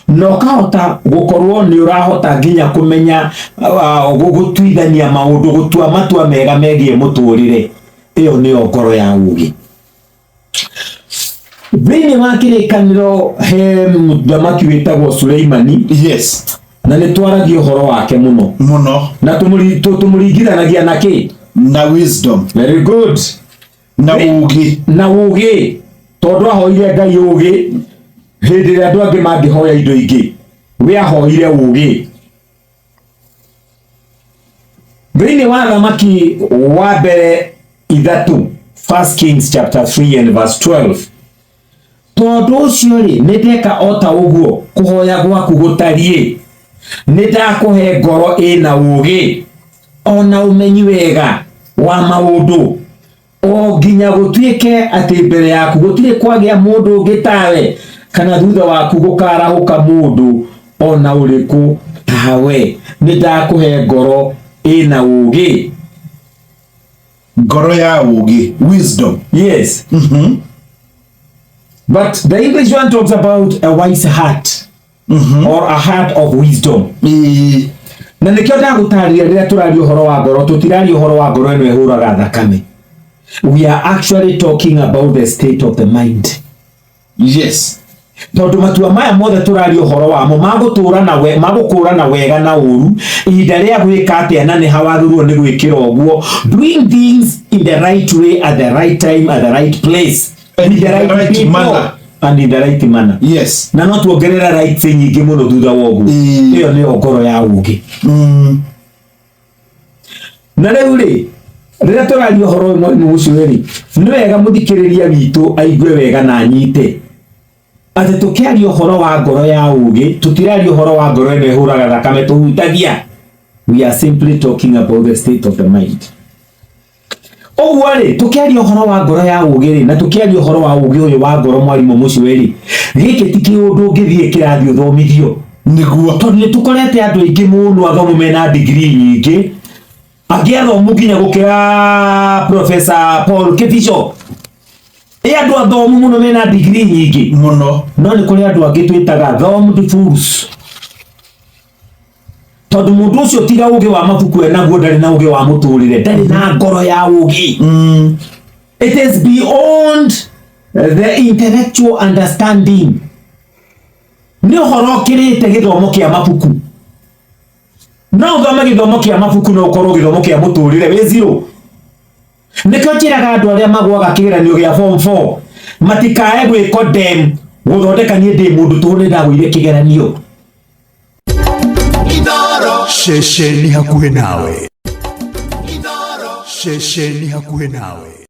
Na ũkahota gũkorwo nĩ ũrahota nginya kũmenya gũtuithania maũndũ, gũtua matua mega megiĩ mũtũrĩre. Ĩyo nĩyo ngoro ya ũgĩ. Thĩinĩ wa Kĩrĩkanĩro he mũthamaki wĩtagwo Suleimani. Na nĩ twaragia ũhoro wake mũno. Mũno. Na tũmũringithanagia na kĩ? Na wisdom. Very good. Na ũgĩ. Na ũgĩ, tondũ ahoire Ngai ũgĩ hĩndĩ ĩrĩa andũ angĩ mangĩhoya indo ingĩ, we ahoire ũgĩ. Thĩinĩ wa Thamaki wa Mbere 3, First Kings chapter 3 and verse 12, tondũ ũcio rĩ, nĩ ndeka o ta ũguo kũhoya gwaku gũtariĩ, nĩ ndakũhe ngoro ĩna ũũgĩ o na ũmenyi wega wa maũndũ, o nginya gũtuĩke atĩ mbere yaku gũtirĩ kwagĩa mũndũ ũngĩ tawe, kana thutha waku gũkarahũka mũndũ o na ũrĩkũ tawe. Nĩ ndakũhe ngoro ĩna ũũgĩ. Ngoro ya ũũgĩ, wisdom. Yes. But the English one talks about a wise heart or a heart of wisdom. Na nĩkĩo ndagũtarĩria, rĩrĩa tũraria ũhoro wa ngoro, tũtiraria ũhoro wa ngoro ĩno ĩhũraga thakame. We are actually talking about the state of the mind. Tondũ matua maya mothe tũraria ũhoro wamo magũtũra na we magũkũrana wega na ũru, ihinda rĩa gwĩka atĩa na nĩ ha wagĩrĩirwo nĩ gwĩkĩra ũguo, doing things in the right way, at the right time, at the right place, and in the right, right people, manner. And in the right manner. Na no tuongerera rights nyingĩ mũno thutha wa ũguo. Ĩyo nĩyo ngoro ya ũũgĩ. Na rĩu rĩ, rĩrĩa tũraria ũhoro ũyũ, mwarimũ ũcio rĩ, nĩ wega mũthikĩrĩria witũ aigue wega na anyite atĩ tũkĩaria ũhoro wa ngoro ya ũũgĩ, tũtiraria ũhoro wa ngoro ĩno ĩhũraga thakame tũhutagia. We are simply talking about the state of the mind. Ũguo rĩ, tũkĩaria ũhoro wa ngoro ya ũũgĩ rĩ, na tũkĩaria ũhoro wa ũũgĩ ũyũ wa ngoro, mwarimũ mũcio rĩ, gĩkĩ ti kĩũndũ ũngĩthiĩ kĩrathi ũthomithio. Tondũ nĩ tũkorete andũ aingĩ mũno athomu mena degree nyingĩ, angĩ athomu nginya gũkĩra Professor Paul Kibicho. Ĩ andũ athomu mũno mena degree nyingĩ. No nĩ kũrĩ andũ angĩ twĩtaga thomed fools, tondũ mũndũ ũcio tiga ũgĩ wa mabuku enaguo, ndarĩ na ũgĩ wa mũtũrĩre, ndarĩ na ngoro ya ũgĩ. It is beyond the intellectual understanding. Nĩ ũhoro ũkĩrĩte gĩthomo kĩa mabuku. No ũthome gĩthomo kĩa mabuku, no ũkorwo gĩthomo kĩa mũtũrĩre wĩ zero. Nĩkĩo njĩraga andũ arĩa magwaga kĩgeranio gĩa form 4 matikae gwĩkodem gũthondeka niĩ ndĩ mũndũ tũhũ, nĩ ndagũire kĩgeranio. Ceceni hakuhĩ nawe. Ceceni hakuhĩ nawe.